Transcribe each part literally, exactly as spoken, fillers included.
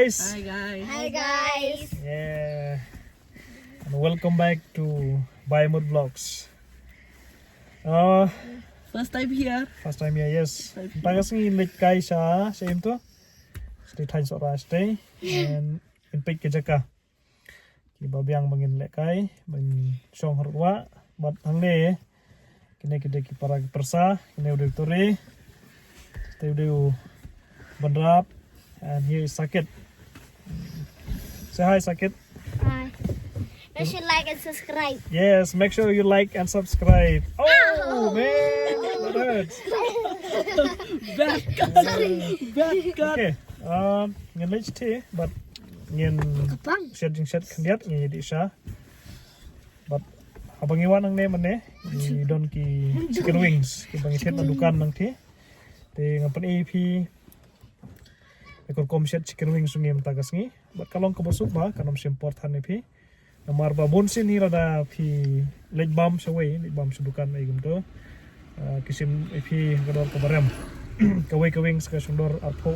Hi guys. Hi guys. Yeah. And welcome back to Biomut Vlogs. Uh, First time here. First time here, yes. First time here. Tang ka sngi leit kai sha, sha im tu. Stay time sora stay. And in pek ke jaka. Kiba biang ba ngin lehkai, ba ngin shong harud wah, bad hangne, kine ki dei ki para ki pyrsa, kine u dei u Tore, kine u dei u Banrap, and here is Sakit. Say hi, Sakit. Hi. Make sure you like and subscribe. Yes, make sure you like and subscribe. Oh, man, that hurts. Bad cut. Sorry. Bad cut. Okay. Um, ngin leit sha te, but ngin shet jingshet khyndiat, ngin ïa dih sha. But haba ngi wan hangne mynne, ngi don ki chicken wings kiba ngi thied na dukan nangtei. Te ngan pyni ïa phi ïa ka rukom shet chicken wings jong ngi mynta ka sngi. But ka long kaba suk bha, kan ym shim por than ïa phi. Namar ba bun sien hi lada phi leit bam shawei, leit bam sha dukan ei kumto. Ah, ki shim ïa phi ha ka dor kaba rem. Kawei ka wings ka shong dor arphew,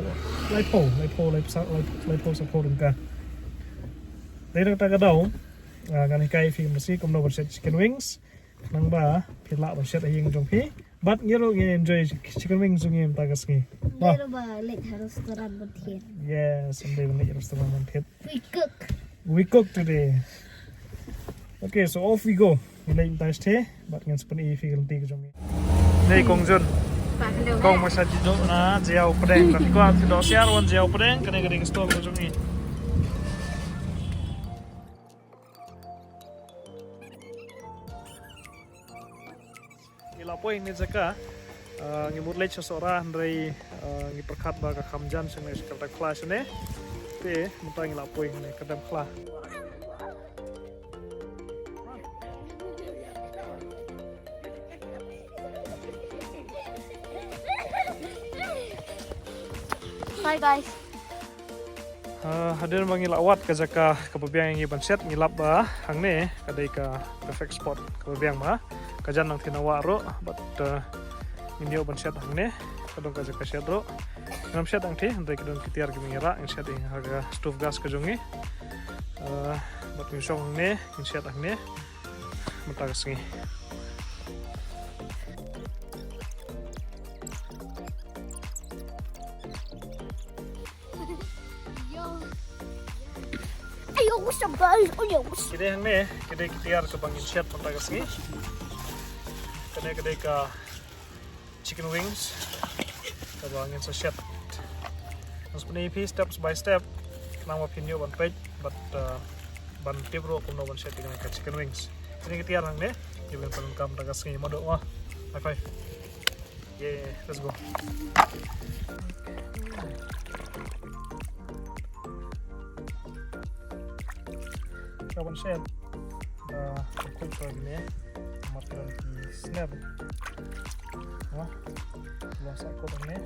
laiphew, laiphew, laiphew, laiphew, laiphew saphew tyngka. Dei na kata ka daw, ah, ngan hikai ïa phi mynta kumno ban shet chicken wings. Nangba phi lah ban shet ha ïing jong phi. Bad ngi ruh ngi enjoy chicken wings jong ngi mynta ka sngi. Ym dei ruh ba leit ha restaurant ban thied. Yes, ym dei ban leit restaurant ban thied. We cook. We cook today. Okay, so off we go. Ngi leit mynta sha te, bad ngan sa pyni ïa phi ka lynti ka jong ngi. Nei kong Jun. Kong ma sha jido na Jiaw Pdeng. Ka kwah jido siar wan Jiaw Pdeng, kane ka dei ka store ka jong ngi. Ngi la poi hangne jaka, ah, ngi mut leit sha Sohra hynrei, ah, ngi pyrkhat ba ka kham jan sha ngi sha ka dam khla shane. Te mynta ngi la poi hangne ka dam khla. Hi guys. Ah, hadien ba ngi la wad ka jaka kaba biang ïa ngi ban shet, ngi lap ba hangne ka dei ka perfect spot kaba biang ba ka jan nangtei na wah ruh, bad, ah, ngin ïoh ban shet hangne, ka don ka jaka shet ruh. Ngam shet nangtei, hynrei ki don ki tiar kiba ngi rah, ngin shet ha ka stove gas ka jong ngi. Ah, bad ngin shong hangne, ngin shet hangne mynta ka sngi. Ayo, what's up, guys? Oh, yeah, what's Ki dei hangne, ki dei ki tiar kaba ngin shet mynta ka sngi. Kane ka dei ka chicken wings kaba ngin sa shet. Ngan sa pyni ïa phi steps by step, khnang ba phin ïoh ban peit bad, uh, ban tip ruh kumno ban shet ïa kane ka chicken wings. Kine ki tiar hangne kiba ngin pyndonkam mynta ka sngi. Mado, wah. High five. Yeah, let's go. Ka ban shet da ka kut ka ne, mat ran ki snare. Wah, long sa kut ne.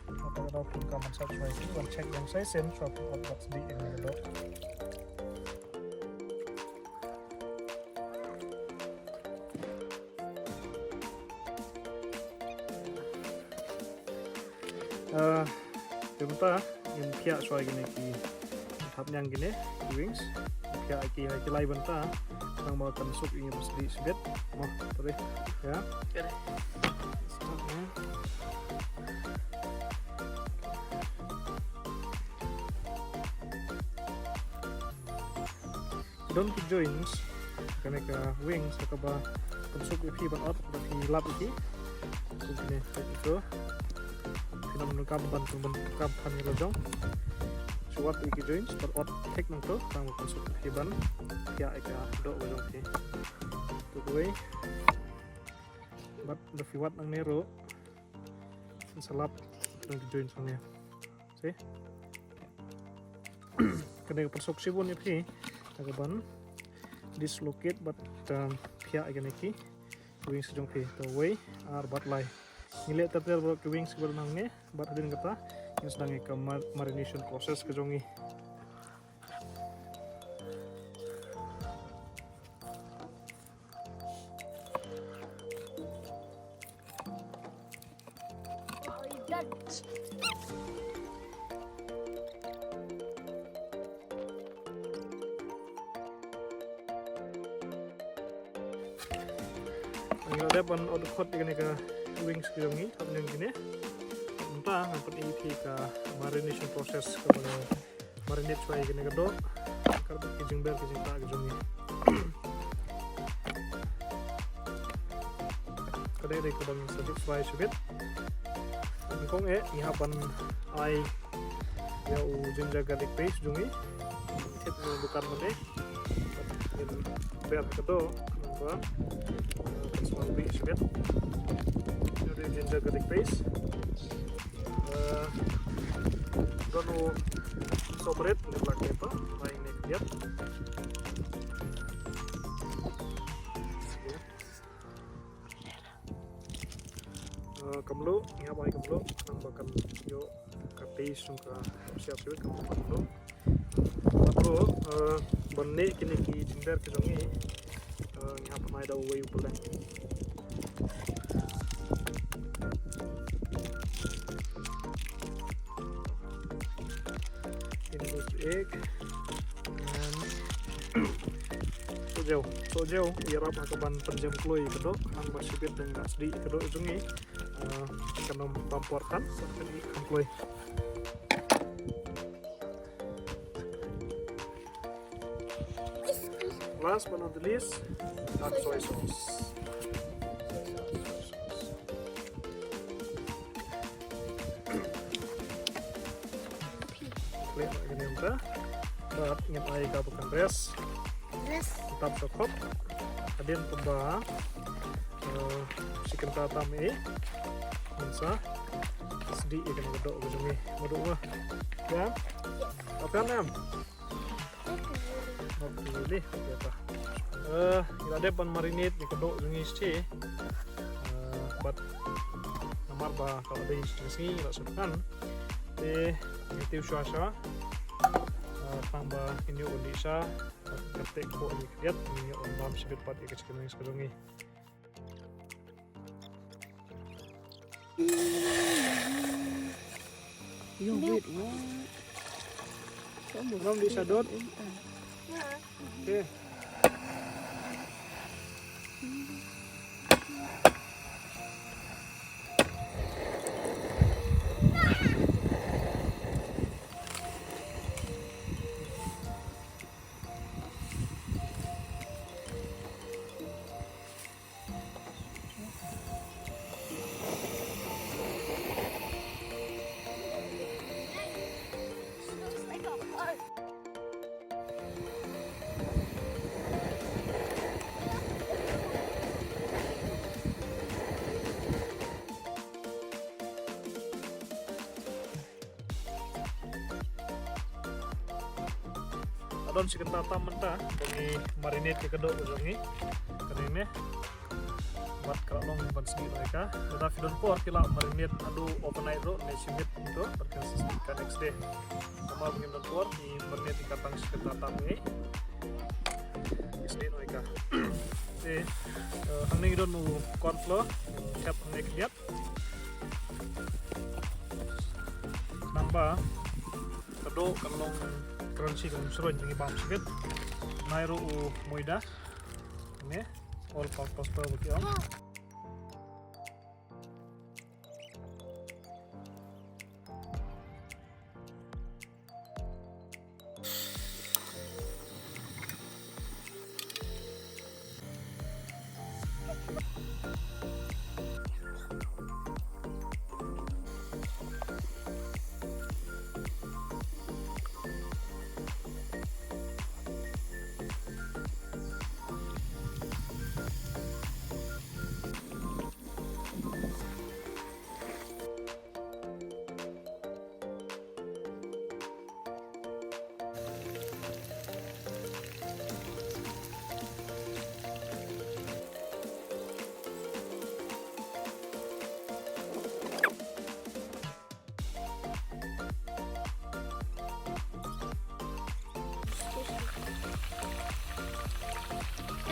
Mata ka dau pun ka man sa chwai ki ban check yang sai sen chwa pun ot bak sdi eng ne do. Ah, te mynta ngin phiah shuwa kine ki thap niang kine ki wings. Phiah ki ha ki lai bynta nang ba kan suk ïa ngi ba sdih shibit. Mo, tore. Ïa. Start, ïa. Don ki joints kane ka wings ha kaba pynsuk ïa phi ban ot ba phi lap ïa ki. Kum kine, ito. Phi nang nang kam ban, ban kam phan ïa la jong. Shuwa ïa ki joints ban ot thik nangto tang ba pynsuk ïa phi ban phiah ïa ka doh ka jong phi. Ito kawei. Bad da phi wad nangne ruh. Sa lap don ki joints nangne. See? Kane ka pynsuk shibun ïa phi ha kaban dislocate bad, um, phiah ïa kine ki wings jong phi. To wei ar bad lai. Ngi leh ter ter baroh ki wings kiba don hangne bad hadien kata ngin sdang ïa ka mar-, marination process ka jong ngi. Ngi la dep ban ot khot ïa kane ka wings ka jong ngi, hapdeng kine. Mynta ngan pyni ïa phi ka marination process kaba ngi marinate shuwa ïa kane ka doh. Ka dei ki jingber ki jingtah ka jong ngi. Ka dei dei kaba ngi sa deep fry shibit. Nyngkong eh ngi hap ban ai ïa u ginger garlic paste jong ngi. Thep ngi dukan mynne. Ngin ber ka doh, namar ba kan smaw bih shibit. Ïa u ginger garlic paste. Eh, don u sohmrit, ngin lak ïa ka, ba ïa ne khyndiat. Eh, ka mluh, ngi hap ai ka mluh, namar ba kan ïoh ka taste jong ka siap siap ka mluh. Ka mluh, eh, ban neh kine ki jingber ki jong ngi, eh, ngi hap ban ai da uwei u pylleng. Kine ki egg. Em, sohjew, sohjew, ïarap ha kaban pynjem kloi ka doh, khnang ba shibit dang ka sdieh ka doh jong ngi. Eh, kan ym bam por kan, sa kan ïa kan kloi. Last but not the least, dark soy sauce. Khleh noh ïa kane mynta. Bad ngin ai ka ba kan rest. Rest. Tap sha khop. Hadien kumba, eh, shi kynta tam eh. Ngin sa sdieh ïa kane ka doh ka jong ngi. Mado ma. Ïa? Yes. Ap ïa em? Not really. Okay, ta. Eh, ngi la dep ban marinate ïa ka doh jong ngi shisha. Eh, bad namar ba ka la dei shisha ngi la shu thngan. Te ngi tiew shuwa shuwa. Eh, tang ba ngin ïoh un dih sha. Bad katei ko ïa ka diat ngin ïoh un bam shibit pat ïa ka chicken wings ka jong ngi. Yo, wait, what? Rom di sadot. Okay. Don shi kynta tam mynta ba ngi marinate ïa ka doh ka jong ngi. Kane ne. Bad ka la long ban sdieh noh ïa ka. Lada phi don por phi lah marinate haduh overnight ruh ne shi miet to bad kan sa sdieh ka next day. Namar ba ngim don por ngi marinate ïa ka tang shi kynta tam ngi. Sdieh noh ïa ka. Te, eh, hangne ngi don u corn flour, thep hangne khyndiat. Nangba ka doh kan long crunchy, kan long syroi, ngi bam shibit. Nai ruh u moida. Ne, all purpose flour ba ki ong.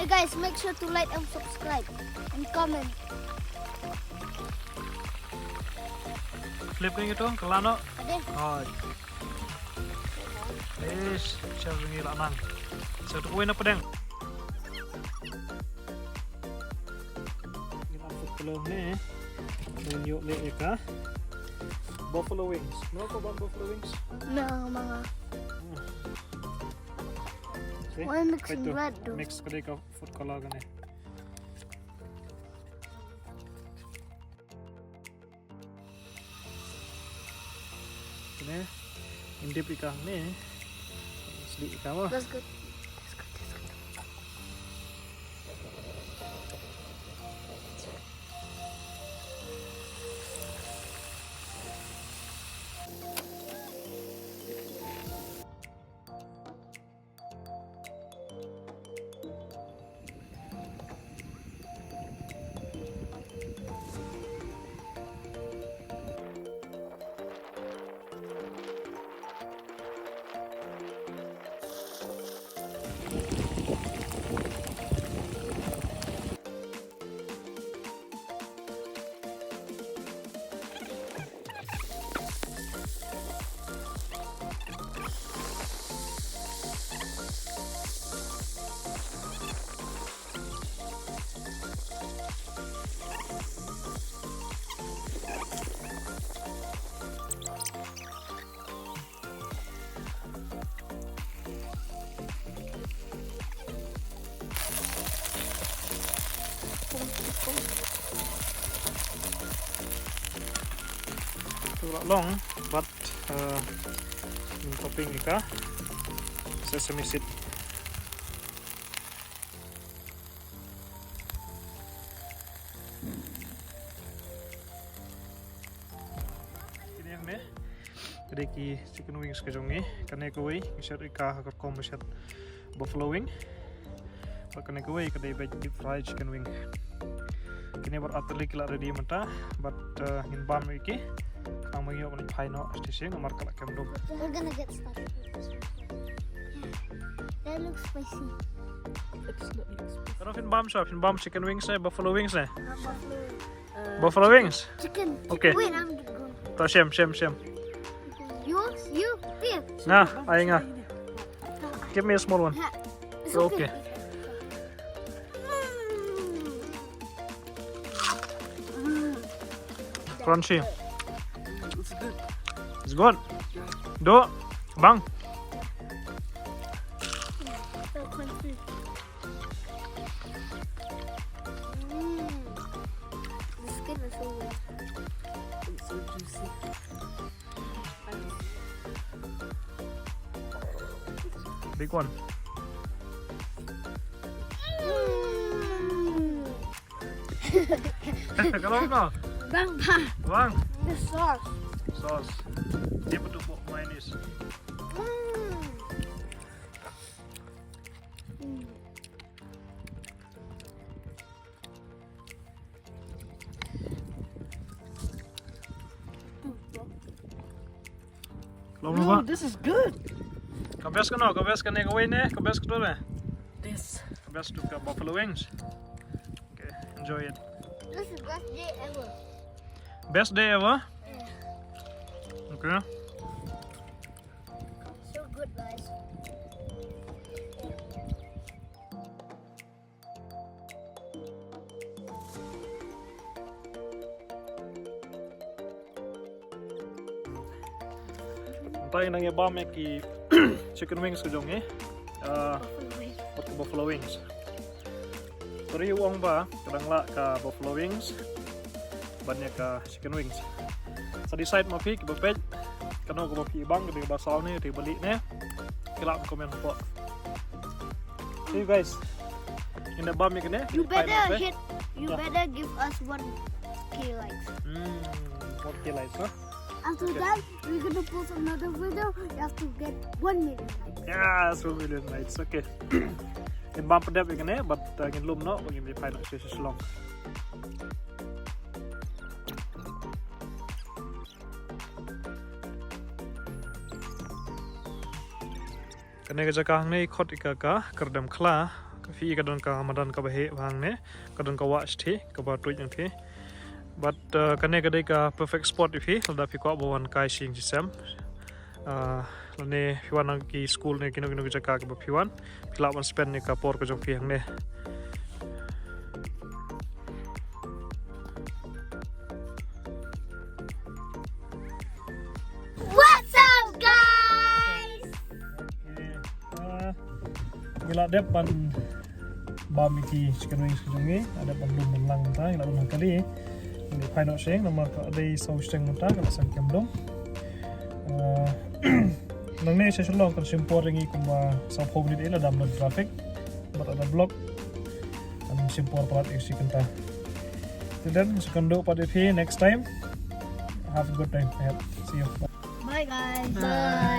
Hey guys, make sure to like and subscribe and comment. Flip ka ito, ka lano. Ade. Hoi. Ish, siya ringi la nang. Siya tu kuwi na pedang. Long ne. Ngan ïoh leh ïa ka buffalo wings. Ngan ïoh ka bam buffalo wings. No, mama. See? Why mix Right in to red though? Mix ka dei ka food color kane. Kane, in dip ïa ka hangne. Sdih ïa ka mo. That's good. That's good. That's good. Tu lah long, but uh, topping ïa ka sesame seed. Kine ne, ka dei ki chicken wings ka jong ngi. Kane kawei ngi shet ïa ka ha ka rukom ba shet buffalo wing. Bad kane kawei ka dei ba deep fry chicken wing. Kine baroh artylli ki la ready mynta, bad uh, ngin bam ïa ki. Nang ma ngi ïoh ban phai noh shisha namar ka la kem dum. We're gonna get started with this one. That looks spicy. It's not looks. Kano phin bam sha, phin bam chicken wings ne, buffalo wings ne? Uh, buffalo. Buffalo wings? Chicken. Okay. Wait, I'm going. To shem, shem, shem. You, you, here. Nga, ai nga. Give me a small one. Ha, it's Okay. Okay. Mm. Crunchy. It's good. It's good. Do, bang. So crunchy. Mm. The skin is so good. It's so juicy. Big one. Mm. Kalau no. Bang, bang. Bang. The sauce. Sauce. Dia betul kok mayonnaise. Mm. Mm. Kalau no. This is good. Ka best kano, ka best kane kawei ne, ka best kano ne. This. Ka best tu ka buffalo wings. Okay, enjoy it. This is best day ever. Best day ever. Okay. So good, guys. Mynta ngi nang ïa bam ïa ki chicken wings ka jong ngi. Ah, bad ka buffalo wings. Sorry, u ong ba ka dang lah ka buffalo wings ban ïa ka chicken wings. Sa decide ma phi kiba peit kano kaba phi bang, kaba saw ne, kaba lieh ne. Ki lah comment hapoh. Hey guys, ngin da bam ïa kane. You better Pineapple. Hit. You Yeah. Better give us one K likes. Hmm, one K likes, huh? After Okay. That, we're gonna post another video. You have to get one million likes. Yes, one million likes. Okay. Ngin bam pyndep ïa kane, bad uh, ngin lum noh, ngin ïa phai noh sha Shillong. Kane ka jaka hangne i khot ïa ka ka Kyrdemkhla, ka phi ka don ka madan kaba heh hangne, ka don ka wah shithi kaba tuid ïa phi. Bad uh, kane ka dei ka perfect spot ïa phi lada phi kwah ba wan kai shisien shisem. Uh, lane phi wan na ki school ne kino kino ki jaka kaba phi wan, phi lah ban spend ïa ka por ka jong phi hangne. Ngi la dep ban bam ïa ki chicken wings ka jong ngi. La dep ban lum ban lang mynta, ngi la lum ha kali. Ngi phai noh sheng namar ka dei saw shiteng mynta ka la seng kem dong. Ah, nangne sha Shillong kan shim por ïa ngi kumba saw phew minit ïa la dam na traffic. Bad ada block. Kan shim por palat ïa shi kynta. Till then, sa kynduh pat ïa phi next time. Have a good time ahead. See you. Bye. Bye guys. Bye.